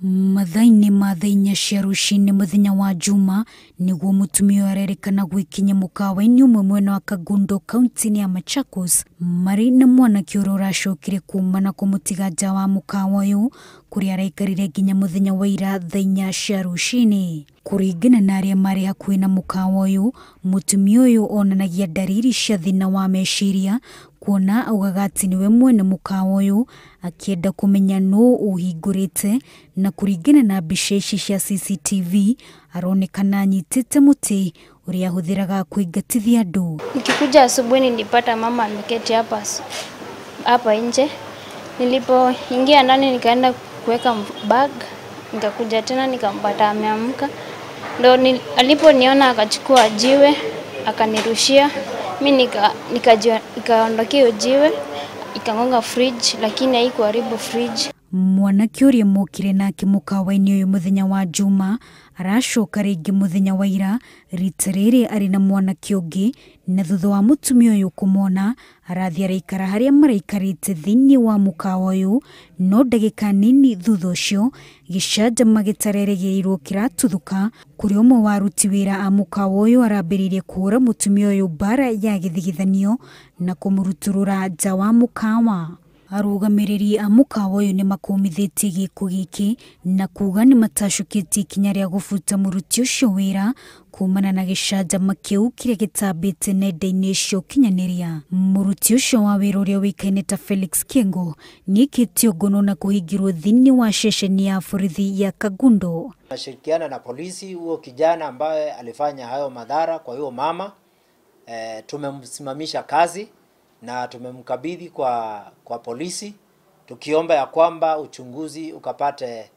Mathaa-inĩ ma thaa inya cia rũcinĩ mũthenya wa Juma nĩguo mũtumia ũyũ arerĩkana gwĩkinyia mũkawa-inĩ ũmwe mwena wa Kangundo kaunti-inĩ ya Machakos marĩ na mwanake ũrĩa ũracokire kuma na kũmũtiga nja wa mũkawa ũyũ kũrĩa araikarire nginya mũthenya wa ira thaa inya cia rũcinĩ. Kũringana na arĩa marĩ hakuhĩ na mũkawa ũyũ, mũtumia ũyũ onanagia ndariri cia thĩna wa meciria kuona augaga atĩ nĩwe mwene mũkawa ũyũ akĩenda kũmenya nũ ũhingũrĩte, na kũringana na mbica ici cia CCTV aronekana anyitĩte mũtĩ ũrĩa ahũthĩraga kũingatithia andũ. Nikikuja asubuhi nilipata mama ameketi hapa nje. Nilipoingia ndani nikaenda kuweka bag, nikakuja tena nikampata ameamka. Ndo aliponiona akachukua jiwe akanirushia. Mimi nikaondokea jiwe ikagonga fridge, lakini haikuharibu fridge. Mwanake ũrĩa mokire nake mũkawa-inĩ ũyũ mũthenya wa Juma aracoka rĩngĩ mũthenya wa ira, rita rĩrĩ arĩ na mwanake ũngĩ, na thutha wa mũtumia ũyũ kũmona arathiĩ araikara harĩa maraikarĩte thĩinĩ wa mũkawa ũyũ, no ndagĩka nini thutha ũcio gĩcanjama gĩtarerĩgĩrĩirwo kĩratuthũka kũrĩa ũmwe wa aruti wĩra a mũkawa ũyũ arambĩrĩirie kũhũra mũtumia ũyũ mbara ya gĩthigithanio na kũmũrutũrũra nja wa mũkawa. Arũgamĩrĩri a mũkawa ũyũ nĩmakũmithĩtie gĩko gĩkĩ na kuga nĩmatacũkĩtie ikinya rĩa gũbuta mũruti ũcio wĩra kumana na gĩcanjama kĩu kĩrĩa gĩtambĩte nenda-inĩ cia ũkinyanĩria. Mũruti ũcio wa wĩra ũrĩa ũĩkaine ta Felix Kengo nĩekĩtio ngono na kũhingĩrwo thĩinĩ wa ceceni ya borithi ya Kangundo. Nashirikiana na polisi, huo kijana ambaye alifanya hayo madhara kwa huyo mama, tumemsimamisha kazi na tumemkabidhi kwa polisi, tukiomba ya kwamba uchunguzi ukapate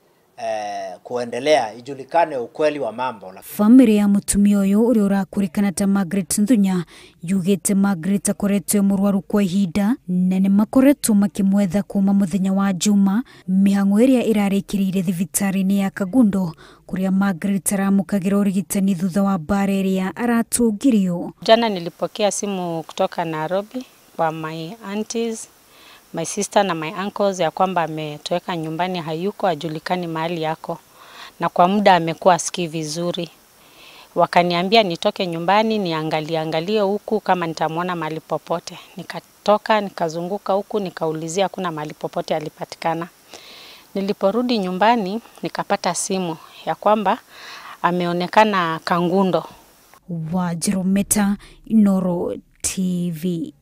kuendelea, ijulikane ukweli wa mambo. Family ya mũtumia ũyũ ũrĩa ũrakũrĩkana ta Margaret Nthunya yugĩte Margaret akoretwo e mũrwaru kwa ihinda na nĩmakoretwo makĩmwetha kuma mũthenya wa Juma, mĩhang'o ĩrĩa ĩrarĩkĩrĩire thibitarĩ-inĩ ya Kangundo kũrĩa Margaret aramũkagĩra ũrigitani thutha wa mbara ĩrĩa aratũngirio. Jana nilipokea simu kutoka Nairobi kwa my aunties, my sister na my uncles ya kwamba ametoweka nyumbani, hayuko, hajulikani mahali yako, na kwa muda amekuwa asikii vizuri. Wakaniambia nitoke nyumbani niangalie angalie huku kama nitamuona mahali popote. Nikatoka nikazunguka huku nikaulizia, hakuna mahali popote alipatikana. Niliporudi nyumbani nikapata simu ya kwamba ameonekana Kangundo. Wanjiru Meta, Inooro TV.